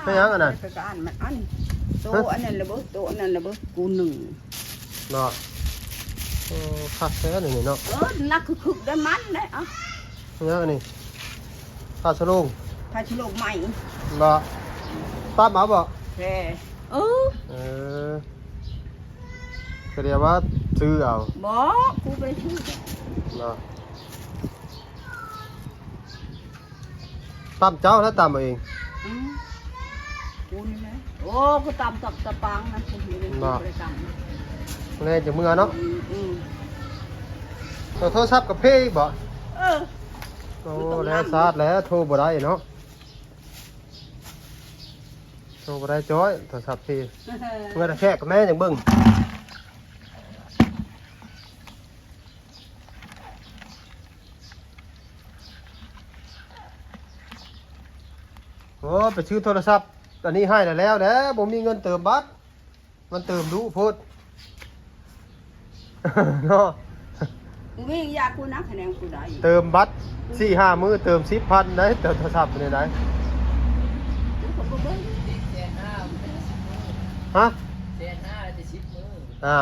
ເປັນຫຍັງອັນນັ້ນ? ໄປການມັນອັນ ໂຕ ຮະ? ອັນນັ້ນລະເບີ ໂຕອັນນັ້ນລະເບີ ກູໜຶ່ງເນາະ. ໂອ້ ຄັກແທ້ນີ້ເນາະ. ເອີ ໜັກຄຶກໆ ໄດ້ມັນໄດ້. ເອົ້າ ເປັນຫຍັງອັນນີ້? ຜ້າສະໂລງ ຜ້າສະໂລງໃໝ່ບໍ່? ຕຳເອົາບໍ່? ແທ້ ເອີ ເອີ ກະດຽວວ່າຊື້ເອົາ. ບໍ່ ກູບໍ່ໄດ້ຊື້ເນາະ. ຕຳເຈົ້າແລ້ວຕຳເອົາເອງ. ອືມ ກູນີ້ແຫຼະ. ໂອ້ ກູຕຳຕະປາງນະ ກູບໍ່ໄດ້ຕຳ. ແລ້ວຈະເມືອເນາະ. ອືມ ອືມ ໂທລະສັບກະເພອີກບໍ່? ເອີ ໂອ້ ແລ້ວຊາດແລ້ວ ໂທບໍ່ໄດ້ເນາະ. ໂທບໍ່ໄດ້ຈ້ອຍ ໂທລະສັບເພ. ເມືອຕະແຄກກັບແມ່ຈັ່ງເບິ່ງ. ໂອ້ ໄປຊື້ໂທລະສັບອັນນີ້ໃຫ້ແລ້ວແຫຼະ ບໍ່ມີເງິນເຕີມບັດ. ມັນເຕີມດຸໂພດເນາະ. ບໍ່ມີຢາກກູນະ ຄະແນນກູໄດ້ ເຕີມບັດສີ່ຫ້າມື້ ເຕີມສິບພັນໄດ໋ ເຕີມໂທລະສັບນີ້ໄດ໋. ຮະ? ແສນຫ້າໄດ້ສິບມື້. ອ່າ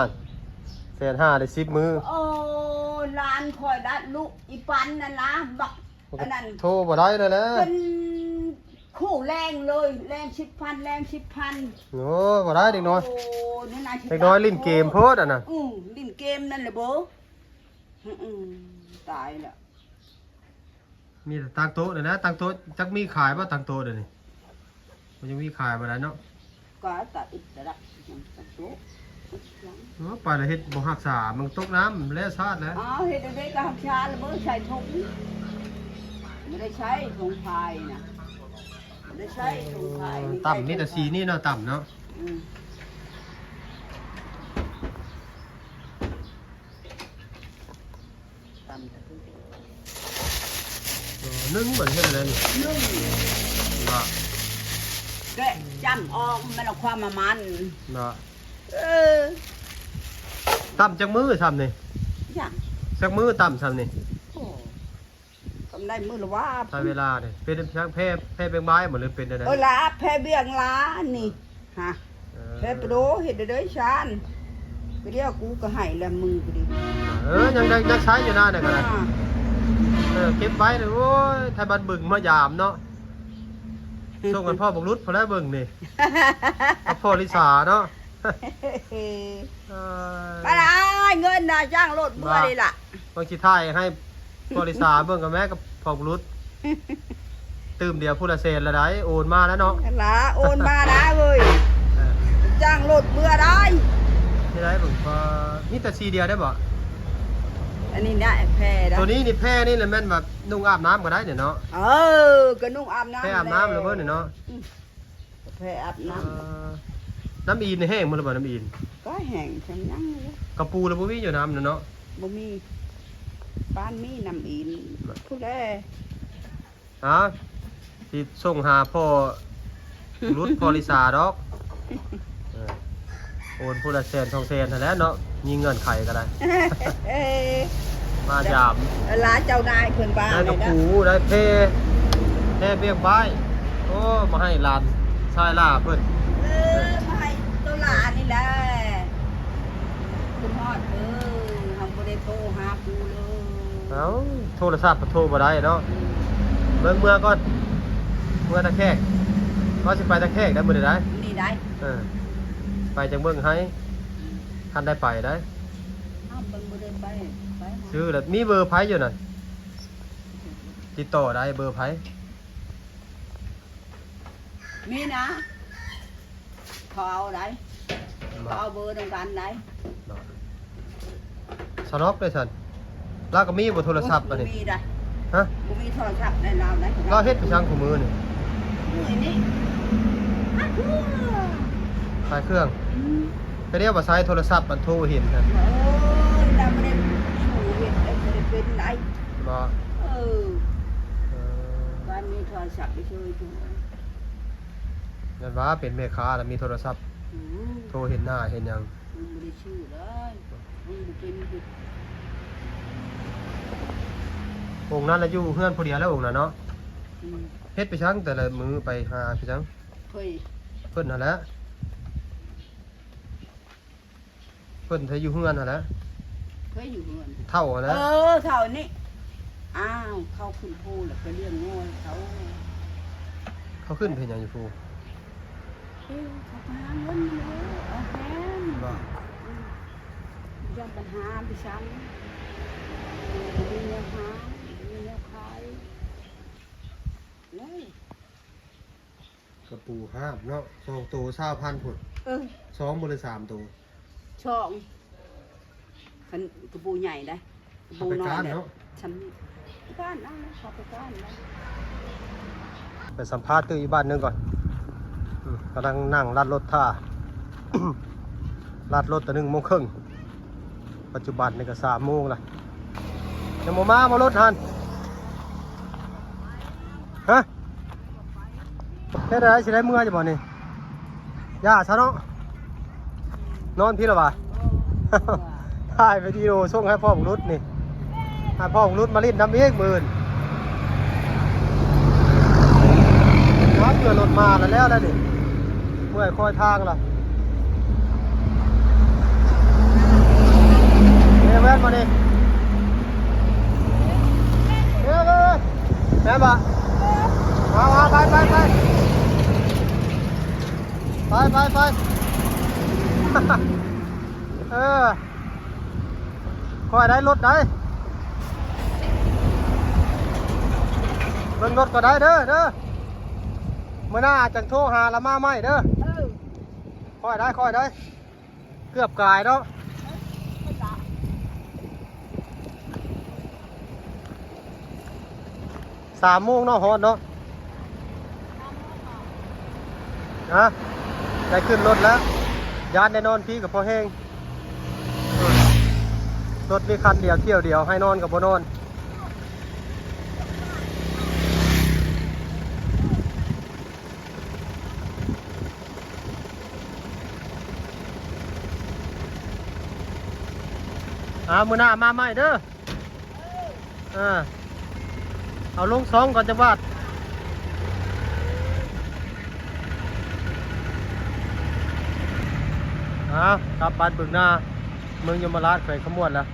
ແສນຫ້າໄດ້ສິບມື້. ໂອ້ ຫຼານຂ້ອຍລະ ລູກອີ່ປັນນັ້ນລະ ບັກ ອັນນັ້ນ ໂທບໍ່ໄດ້ແລ້ວແຫຼະ ເປັນຄູ່ແລງເລີຍ ແລງສິບພັນ ແລງສິບພັນ. ໂອ້ ບໍ່ໄດ້ເດັກນ້ອຍ. ໂອ້ ເດັກນ້ອຍຫຼິ້ນເກມໂພດອັນນັ້ນ. ອື ຫຼິ້ນເກມນັ້ນແຫຼະເບີ. ອື ຕາຍລະ. ມີແຕ່ຕັ້ງໂຕະນີ້ນະ ຕັ້ງໂຕະ. ຈັກມີຂາຍບໍ່ຕັ້ງໂຕະດຽວນີ້? ມັນຍັງມີຂາຍບໍ່ໄດ້ເນາະ. ກະຕະອິດຕະດັກ ເອີ ໄປລະເຮັດບໍ່ຮັກສາ ມັນຕົກນ້ຳແລ້ວຊາດແລ້ວ. ອ້າວ ເຮັດໄດ້ກະຮັກສາລະເບີ ໃສ່ຖົງ ບໍ່ໄດ້ໃຊ້ຖົງພາຍນະ ບໍ່ໄດ້ໃຊ້ຖົງພາຍ. ເອີ ນີ້ ຕຳມີແຕ່ສີນີ້ເນາະ ຕຳເນາະ. ອືມ. ຕຳຕະ ເອີ ໜຶ້ງບໍ່ ເຮັດແນວໃດນີ້? ໜຶ້ງ ເນາະ ແກະຈ້ຳອອກ ມັນເອົາຄວາມມາມັນ ເນາະ. ເອີ ຕຳຈັກມື້ຊ່ຳນີ້? ຫຍັງ? ຈັກມື້ຕຳຊ່ຳນີ້? ໂອ້ ກຳໄດ້ມື້ລະວ່າ ໃຊ້ເວລາເດ້. ເປັນແພ ແພບຽງບາຍບໍ່ ຫຼືເປັນແນວໃດ? ເອີ ລາແພບຽງລານີ້ ຮະ ເອີ ແພປະໂດ ເຮັດໄດ້ເດີຊານ. ກະດຽວກູກະໃຫ້ລະ ມຶງກະດີ. ເອີ ຍັງໄດ້ ຍັງໃຊ້ຢູ່ນານະກະໄດ້. ອ່າ ເອີ ເກັບໄວ້ເດີ. ໂອ້ຍ ໄທບ້ານບຶງມາຢາມເນາະ. ສົ່ງໃຫ້ພໍ່ບັກລຸດພຸ້ນແຫຼະເບິ່ງນີ້ ກັບພໍ່ລິສາເນາະ. ເອີ ໄປລະ ເງິນນະ ຈ້າງລົດເມືອນີ້ລະ. ບາງຊິຖ່າຍໃຫ້ພໍ່ລິສາເບິ່ງກັບແມ່ກັບພໍ່ບຸລຸດ. ຕື່ມດຽວຜູ້ລະແສນລະໄດ໋ ໂອນມາແລ້ວເນາະ. ຫັ້ນລະ ໂອນມານະເວີຍ. ເອີ ຈ້າງລົດເມືອໄດ້ ຊິໄດ້ເບິ່ງວ່າມີແຕ່ສີດຽວໄດ້ບໍ່? ອັນນີ້ນະ ແພໄດ໋. ໂຕນີ້ນີ້ ແພນີ້ລະແມ່ນວ່ານຸ່ງອາບນ້ຳກະໄດ້ນີ້ເນາະ. ເອີ ກະນຸ່ງອາບນ້ຳ ແພອາບນ້ຳລະເບິ່ງນີ້ເນາະ. ອືມ. ກາແຟອາບນ້ຳ. ເອີ ນ້ຳອີນແຫ້ງໝົດແລ້ວບໍ່? ນ້ຳອີນກະແຫ້ງຈັ່ງຍັງຢູ່. ກະປູລະບໍ່ມີຢູ່ນ້ຳນະເນາະ. ບໍ່ມີ. ບ້ານມີນ້ຳອີນພຸ້ນແຫຼະ. ຮະ ຊິສົ່ງຫາພໍ່ລຸດ ພໍ່ລິສາດອກ. ເອີ ໂອນຜູ້ລະແສນສອງແສນຫັ້ນແຫຼະເນາະ ມີເງື່ອນໄຂກະໄດ້. ມາຢາມ ເອີ ຫຼານເຈົ້ານາຍເພິ່ນວ່າ ໄດ້ກະປູ ໄດ້ແພ ແພບຽງບາຍ. ໂອ້ ມາໃຫ້ຫຼານຊາຍຫຼ້າເພິ່ນ. ເອີ ມາໃຫ້ໂຕຫຼ້ານີ້ແຫຼະ. ເພິ່ນຮອດເອີ ເຮົາບໍ່ໄດ້ໂທຫາປູເລີຍ. ເອົ້າ ໂທລະສັບກະໂທບໍ່ໄດ້ເນາະ. ອືມ. ເບິ່ງເມືອກ່ອນ ເມືອຕາແຂກ ວ່າຊິໄປຕາແຂກໄດ້ມື້ໃດໄດ໋. ມື້ນີ້ໄດ໋. ເອີ ໄປຈັ່ງເບິ່ງໃຫ້. ອືມ. ຄັນໄດ້ໄປໄດ໋. ອ້າວ ມັນບໍ່ໄດ້ໄປ ໄປຫາ ຊື່ລະ ມີເບີໃຜຢູ່ນັ້ນ? ຕິດຕໍ່ໄດ້ເບີໃຜ? ມີນະ ເຂົາເອົາໄດ໋. ບໍ່ ເຂົາເອົາເບີນຳກັນໄດ໋. ສະໜອກເດ້ຊັ້ນ ລາວກະມີບໍ່ໂທລະສັບ? ໂອ້ຍ ອັນນີ້ ບໍ່ມີໄດ໋. ຮະ? ບໍ່ມີໂທລະສັບໃນລາວໄດ໋. ລາວເຮັດໄປສັງຄູ່ມື້ນີ້? ມື້ນີ້ ຂາຍເຄື່ອງ ຂາຍເຄື່ອງ. ອືມ. ກະດຽວວ່າໃຊ້ໂທລະສັບ ອັນໂທເຫັນຫັ້ນ. ໂອ້ຍ ລາວບໍ່ໄດ້ສູ້ເຮັດ ບໍ່ໄດ້ເປັນໄດ໋. ບໍ່? ເອີ ເອີ ການມີໂທລະສັບໄປຊ່ວຍໂທ ແມ່ນວ່າເປັນແມ່ຄ້າລະມີໂທລະສັບ. ອືມ. ໂທເຫັນໜ້າເຫັນຫຍັງ. ມັນບໍ່ໄດ້ຊື້ເລີຍ ມັນບໍ່ເປັນ. ອົງນັ້ນລະຢູ່ເຮືອນຜູ້ດຽວແລ້ວ ອົງນັ້ນເນາະ. ອືມ. ເຮັດໄປສັງ ແຕ່ລະມື້ໄປຫາໄປສັງ? ເຄີຍ ເພິ່ນຫັ້ນແຫຼະ ເພິ່ນເຄີຍຢູ່ເຮືອນຫັ້ນແຫຼະ ເຄີຍຢູ່ເຮືອນ ເຖົ້າຫັ້ນແຫຼະ ເອີ ເຖົ້ານີ້ ອ້າວ ເຂົາຂຶ້ນພູແລ້ວໄປລ້ຽງງົວເຂົາ ເຂົາຂຶ້ນໄປເຮັດຫຍັງຢູ່ພູ? ເອີ ເຂົາໄປຫາເງິນເດ້ ເອົາແຮງ ບໍ່? ອືມ ຢ້ານບັນຫາໄປຊັ້ນ ບໍ່ມີແນວຫາ ບໍ່ມີແນວຂາຍ ແລ້ວ ກະປູຫ້າມເນາະ ສອງໂຕຊາວພັນພຸ້ນ ເອີ ສອງບໍ່ ຫຼື ສາມໂຕ? ສອງ ຄັນກະປູໃຫຍ່ໄດ໋ ກະປູນ້ອຍເນາະ ຊຳນີ້ ບ້ານເຮົາເນາະ ເຂົາໄປບ້ານເນາະ ໄປສຳພາດຕື່ອີກບ້ານໜຶ່ງກ່ອນ ອືມ ກຳລັງນັ່ງລັດລົດຖ້າ ລັດລົດຕະໜຶ່ງໂມງເຄິ່ງ ປັດຈຸບັນນີ້ກະສາມໂມງລະ ຍັງບໍ່ມາບໍ່ລົດຫັ້ນ? ຮະ? ເຮັດໃດຊິໄດ້ເມືອຢູ່ບໍ່ນີ້? ຢ່າຊະເນາະ ນອນພີ້ລະຫວາ? ຖ່າຍວິດີໂອສົ່ງໃຫ້ພໍ່ບຸກລຸດນີ້ ໃຫ້ພໍ່ບຸກລຸດມາຫຼິ້ນນຳອີກມື້ອື່ນ ເພື່ອລົດມາແລ້ວ ແລ້ວນີ້ ເມື່ອຍຄອຍທາງລະ. ເອີ ແມ່ນບໍ່ນີ້? ເອີ ແມ່ນບໍ່? ເອົາ ເອົາ ໄປ ໄປ ໄປ ໄປ ໄປ ໄປ ເອີ ຂ້ອຍໄດ້ລົດໄດ້ ເບິ່ງລົດກໍໄດ້ເດີ ເດີ ມື້ໜ້າຈັ່ງໂທຫາລະມາໃໝ່ເດີ ເອີ ຂ້ອຍໄດ້ ຂ້ອຍໄດ້ ເກືອບກາຍເນາະ ສາມໂມງເນາະ ຮອດເນາະ ຮະ ໄດ້ຂຶ້ນລົດແລ້ວ ຢ້ານໄດ້ນອນພີ້ກະພໍແຮງ ລົດມີຄັນດຽວ ຖ້ຽວດຽວ ໃຫ້ນອນກະບໍ່ນອນ. ອ່າ ມື້ໜ້າມາໃໝ່ເດີ ອ່າ ເອົາລົງຊ່ອງກ່ອນຈັກບາດ ອ່າ ກັບບ້ານບຶງນາ ເມືອງຍົມມະລາດ ແຂວງຄຳມ່ວນລະ.